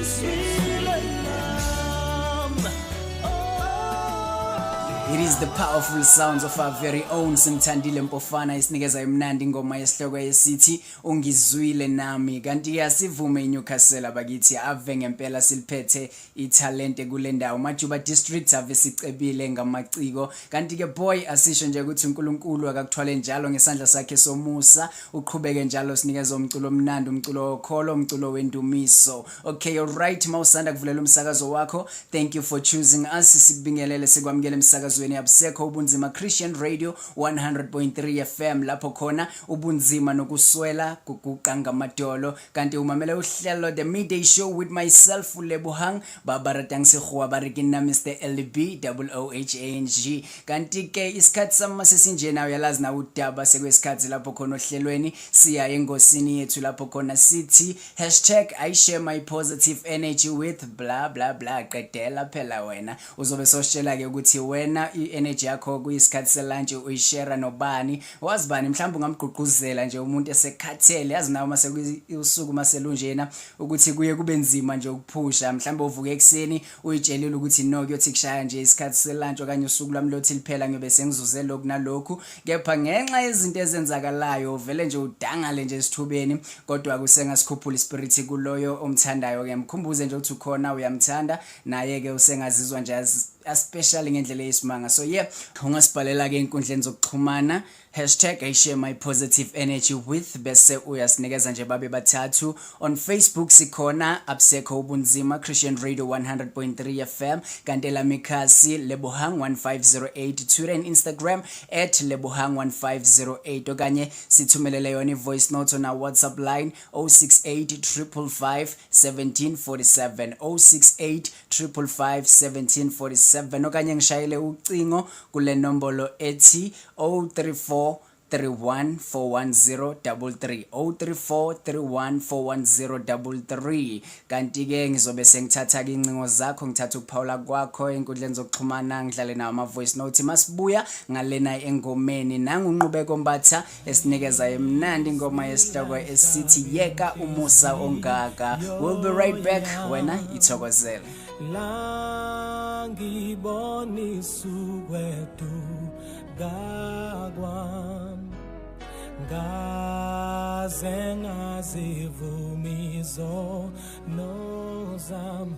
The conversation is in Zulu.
Ungizwile nami. It is the powerful sounds of our very own Simthandile Mpofana isinikeza imnandi ingoma yesihloko esithi Ungizwile Nami. Kanti ke asivume iNewcastle abakithi, ave ngempela siliphethe ithalente kule ndawo. Majuba District ave sicebile ngamaciko. Kanti ke boy, asisho nje ukuthi uNkulunkulu akakuthwale njalo ngesandla sakhe somusa, uqhubeke njalo sinikeza umculo omnandi, umculo wokholo, umculo wendumiso. Okay, alright, mawusanda kuvulela umsakazo wakho, thank you for choosing us. Sikubingelele, sikwamukele emsakazweni Abusekho Ubunzima Christian Radio 100.3 FM, lapho khona ubunzima nokuswela kuguqa ngamadolo. Kanti umamele uhlelo The Midday Show with myself, uLebohang, ba ba ratang sekgowa ba re ke nna Mr LB double O H A N G. Kanti ke isikhathi sami sesinjena, uyalazi na udaba, sekwesikhathi lapho khona ohlelweni siya engosini yethu, lapho khona sithi #IShareMyPositiveEnergy with blah blah blah. Qedela phela wena, uzobe soshela ke ukuthi wena i-energy yakho kuyisikhathi selunch uyishare nobani, wazi bani, mhlawumbe ungamgqugquzela nje umuntu esekhathele. Yazi nawe mase usuku maselunjena ukuthi kuye kube nzima nje ukuphusha. Mhlawumbe uvuke ekuseni uyitshelile ukuthi no, kuyothi kushaya nje isikhathi selunch okanye usuku lwami lothi liphela ngiyobe sengizuze lokhu nalokhu, kepha ngenxa yezinto ezenzakalayo vele nje udangale nje esithubeni. Kodwa kusengasikhuphula ispirit kuloyo omthandayo ke, mkhumbuze nje ukuthi ukhona, uyamthanda naye ke, usengazizwa nje especially ngendlela eyisimanga. So yeah, ungasibhalela ke enkundleni zokuxhumana #IShareMyPositiveEnergy with, bese uyasinikeza nje babe bathathu. On Facebook sikhona Abusekho Ubunzima Christian Radio 100.3 FM, kanti elamikhasi Lebohang 1508, Twitter and Instagram @Lebohang1508, okanye sithumelele yona i-voice note on our WhatsApp line 068 555 1747, 068 555 1747, okanye ngishayele ucingo kule nombolo ethi 034 3141033, 034 3141033. Kanti ke ngizobe sengithatha ke incingo zakho, ngithatha ukuphawula kwakho enkundleni zokuxhumana, ngidlale nawo ama voice note masibuya ngalena engomeni. Nangu Nqubeko Mbatha esinikeza emnandi ingoma yesihloko esithi Yeka Umusa Ongaka. We'll be right back, wena ithokozele. La ngibonisa ukweduka kwami, ngaze ngazivuma izono zami.